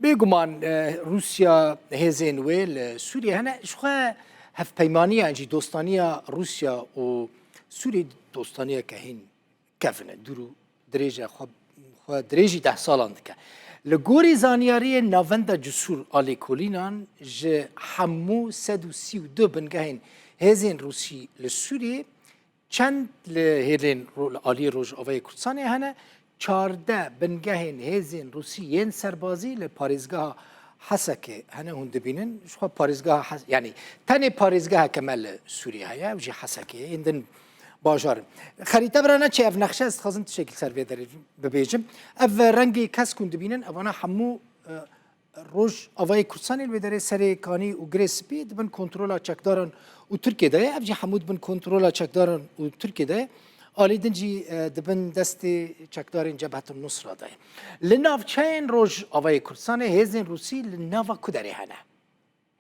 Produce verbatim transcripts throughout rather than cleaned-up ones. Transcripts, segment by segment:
Bêguman, e, Rûsya hêzên wê li Sûriyê hene. Ji xwe hevpeymaniya, jî dostaniya Rûsya û Sûriyê dostaniyeke hîn kevin e. Dûr û dirêj e, xwe, xwe dirêjî deh salan dike. Li gorî zanyariyên Navenda Cisûr a lêkolînan, ji hemû sed û sî û du bingehên hêzên Rûsî li Sûriyê, çend li hêlên ro-, li aliyê Rojavayê Kurdistanê hene, çardeh bingehên hêzên Rûsî yên serbazî li parêzgeha Hesekê hene, hûn dibînin. Ji xwe parêzgeha Hes-, yanî tenê parêzgeheke me li Sûriyê heye, ew jî Hesekê ye, yên din bajar in. Xerîte bira neçe ev nexşe, ez dixwazim tiştekî ser vê derê bibêjim. Ev rengê kesk hûn dibînin, evana hemû, e, Rojavayê Kurdistanê li wê derê Serê Kanî û Girê Spî di bin kontrola çekdaran û Tirkiyê de ye. Ev jî hemû di bin kontrola çekdaran û Tirkiyê de ye. Alî din jî, e, di bin destê çekdarên Cebhetul Nusra de ye. Li navçeyên Rojavayê Kurdistanê hêzên Rûsî li nava ku derê hene?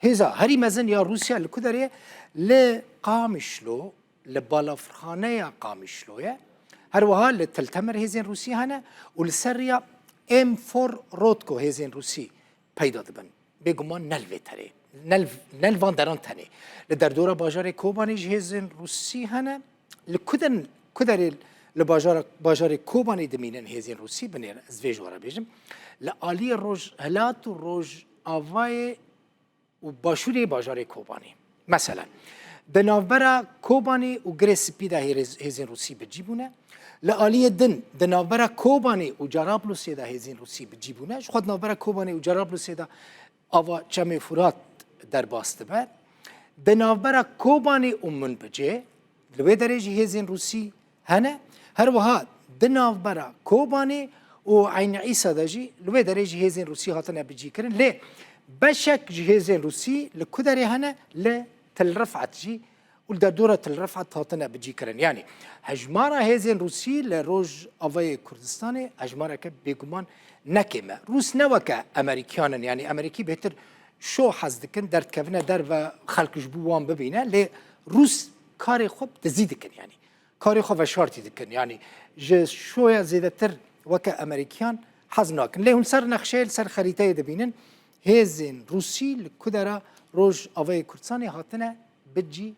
Hêza herî mezin ya Rûsya li ku derê ye? Li Qamişlo, li balafirxaneya Qamişlo ye. Her wiha li Til Temir hêzên Rûsî hene û li ser riya M four Rotko hêzên Rûsî peyda dibin. Bêguman ne li vê terê, ne li, ne li van deran tenê. Li derdora bajarê Kobanê jî hêzên Rûsî hene. Li ku den-, ku derê li bajara, bajarê Kobanê dimînin hêzên Rûsî? Binêre ez vê ji we re bêjim. Li aliyê rojhilat û rojavayê û başûrê bajarê Kobanê. Meselen, di navbera Kobanê û Girê Spî de hêrêz-, hêzên Rûsî bi cî bûne. Li aliyê din, di navbera Kobanê û Cerablûsê de hêzên Rûsî bi cî bûne. Ji xwe di navbera Kobanê û Cerablûsê de ava Çemê Furat derbas dibe. Di navbera Kobanê û Minbicê, li wê derê jî hêzên Rûsî hene. Her wiha di navbera Kobanê û Eyn Îsa de jî li wê derê jî hêzên Rûsî hatine bicîkirin. Lê beşek ji hêzên Rûsî li ku derê hene? Li Til Rifet jî û li derdora Til Rifet hatine bicîkirin. Yanî hejmara hêzên Rûsî li Rojavayê Kurdistanê hejmareke bêguman ne kêm e. Rûs ne weke Amerîkiyan in. Yanî Amerîkî bêhtir şo hez dikin, derdikevine derve, xelk ji bo wan bibîne. Lê Rûs karê xwe bi dizî dikin, yanî karê xwe veşartî dikin. Yanî ji şoya zêdetir weke Amerîkiyan hez nakin. Lê hûn ser nexşeyê, li ser xerîteyê dibînin, hêzên Rûsî li ku dera Rojavayê Kurdistanê hatine bicî